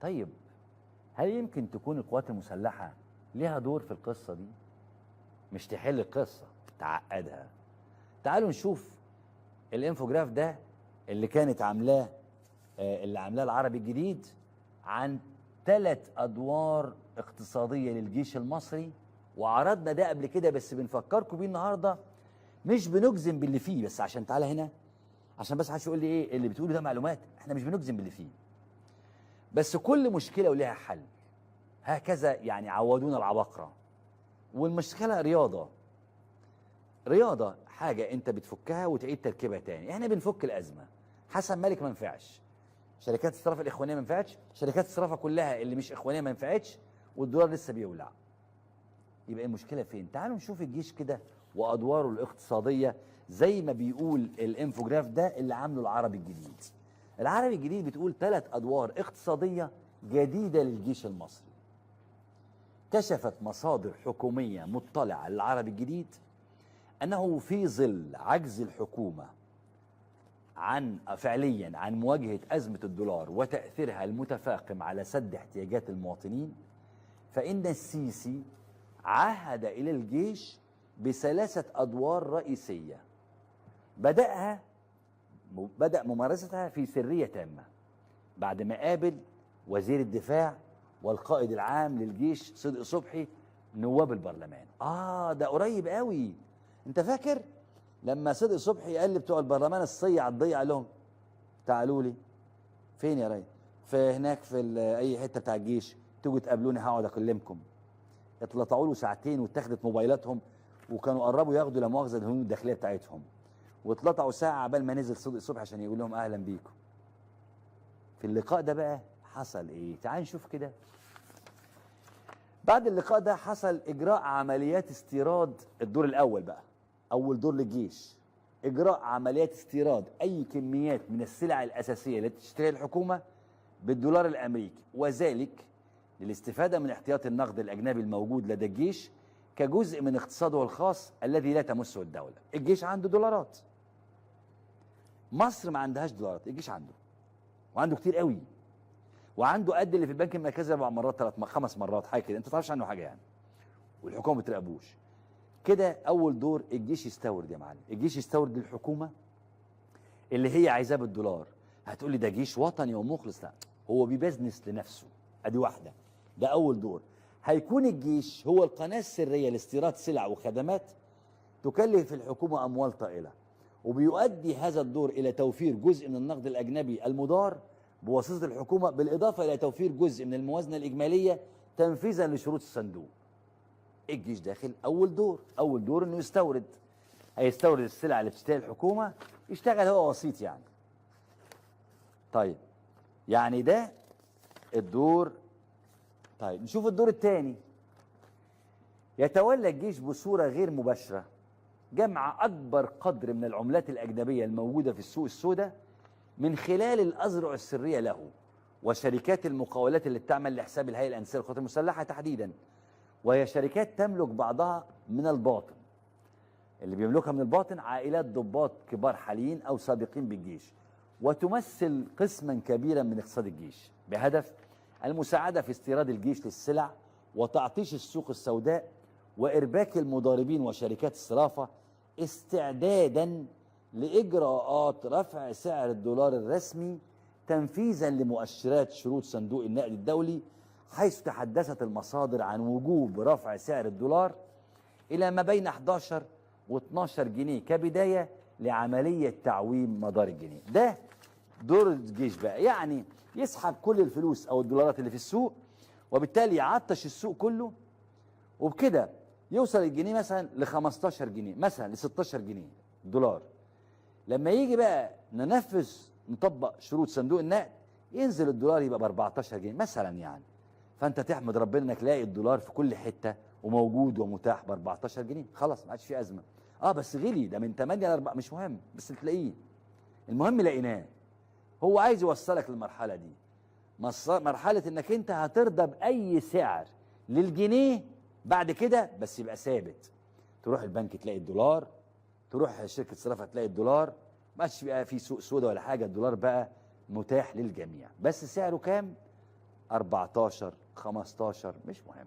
طيب هل يمكن تكون القوات المسلحة لها دور في القصة دي؟ مش تحل القصة، تعقدها. تعالوا نشوف الانفوجراف ده اللي كانت عاملاه، اللي عاملاه العربي الجديد، عن 3 أدوار اقتصادية للجيش المصري. وعرضنا ده قبل كده بس بنفكركم بيه النهارده، مش بنجزم باللي فيه، بس عشان تعالى هنا عشان بس حدش يقول لي ايه اللي بتقوله ده معلومات، احنا مش بنجزم باللي فيه، بس كل مشكلة ولها حل. هكذا يعني عودونا العباقرة. والمشكلة رياضة، رياضة حاجة انت بتفكها وتعيد تركيبها تاني. احنا بنفك الأزمة. حسن مالك ما نفعش، شركات الصرافة الإخوانية ما نفعتش، شركات الصرافة كلها اللي مش إخوانية ما نفعتش، والدولار لسه بيولع. يبقى المشكلة فين؟ تعالوا نشوف الجيش كده وأدواره الاقتصادية زي ما بيقول الانفوجراف ده اللي عامله العربي الجديد. العربي الجديد بتقول 3 أدوار اقتصادية جديدة للجيش المصري. كشفت مصادر حكومية مطلعة للعربي الجديد أنه في ظل عجز الحكومة عن فعليا عن مواجهة أزمة الدولار وتأثيرها المتفاقم على سد احتياجات المواطنين، فإن السيسي عهد إلى الجيش ب3 أدوار رئيسية بدأ ممارستها في سرية تامة بعد ما قابل وزير الدفاع والقائد العام للجيش صدقي صبحي نواب البرلمان. ده قريب قوي. انت فاكر لما صدقي صبحي قال لبتوع البرلمان الصيع الضيع لهم تعالوا لي فين يا ريس؟ في هناك في اي حتة بتاع الجيش، تيجوا تقابلوني هقعد اكلمكم. اتلطعوا له ساعتين واتاخدت موبايلاتهم، وكانوا قربوا ياخدوا لا مؤاخذة الهنود الداخلية بتاعتهم، واتلطعوا ساعة عبال ما نزل صدقي صبحي عشان يقول لهم اهلا بيكم. في اللقاء ده بقى حصل ايه؟ تعال نشوف كده. بعد اللقاء ده حصل اجراء عمليات استيراد الدور الاول بقى، اول دور للجيش، اجراء عمليات استيراد اي كميات من السلع الاساسية التي تشتريها الحكومة بالدولار الامريكي، وذلك للاستفادة من احتياط النقد الاجنبي الموجود لدى الجيش كجزء من اقتصاده الخاص الذي لا تمسه الدولة. الجيش عنده دولارات، مصر ما عندهاش دولارات، الجيش عنده، وعنده كتير قوي، وعنده قد اللي في البنك المركزي 4 مرات 3 5 مرات حاجة كده، انت ما تعرفش عنه حاجة يعني، والحكومة ما بتراقبوش. كده اول دور الجيش يستورد يا معلم، الجيش يستورد للحكومة اللي هي عايزاه بالدولار. هتقولي ده جيش وطني ومخلص، لا، هو بيبزنس لنفسه. ادي واحدة، ده اول دور. هيكون الجيش هو القناة السرية لاستيراد سلع وخدمات تكلف الحكومة اموال طائلة، وبيؤدي هذا الدور الى توفير جزء من النقد الاجنبي المدار بواسطة الحكومة، بالاضافة الى توفير جزء من الموازنة الاجمالية تنفيذا لشروط الصندوق. الجيش داخل اول دور، اول دور انه يستورد، هيستورد السلع اللي بتشتريها الحكومة، يشتغل هو وسيط يعني. طيب يعني ده الدور. طيب نشوف الدور الثاني. يتولى الجيش بصورة غير مباشرة جمع اكبر قدر من العملات الاجنبية الموجودة في السوق السوداء من خلال الاذرع السرية له وشركات المقاولات اللي بتعمل لحساب الهيئة الهندسية للقوات المسلحة تحديدا، وهي شركات تملك بعضها من الباطن، اللي بيملكها من الباطن عائلات ضباط كبار حاليين او سابقين بالجيش، وتمثل قسما كبيرا من اقتصاد الجيش بهدف المساعدة في استيراد الجيش للسلع وتعطيش السوق السوداء وارباك المضاربين وشركات الصرافه، استعدادا لاجراءات رفع سعر الدولار الرسمي تنفيذا لمؤشرات شروط صندوق النقد الدولي، حيث تحدثت المصادر عن وجوب رفع سعر الدولار الى ما بين 11 و12 جنيه كبداية لعملية تعويم مدار الجنيه. ده دور الجيش بقى، يعني يسحب كل الفلوس او الدولارات اللي في السوق، وبالتالي يعطش السوق كله، وبكده يوصل الجنيه مثلا ل 15 جنيه، مثلا ل 16 جنيه دولار. لما يجي بقى ننفذ نطبق شروط صندوق النقد ينزل الدولار يبقى ب 14 جنيه مثلا يعني. فانت تحمد ربنا انك لاقي الدولار في كل حتة وموجود ومتاح ب 14 جنيه، خلاص ما عادش في ازمة. بس غلي ده من 8 ل 4، مش مهم، بس تلاقيه، المهم لقيناه. هو عايز يوصلك للمرحلة دي، مرحلة انك انت هترضى باي سعر للجنيه بعد كده، بس يبقى ثابت. تروح البنك تلاقي الدولار، تروح شركة صرافه تلاقي الدولار، ما عادش بقى في سوق سودا ولا حاجة، الدولار بقى متاح للجميع، بس سعره كام؟ 14، 15، مش مهم.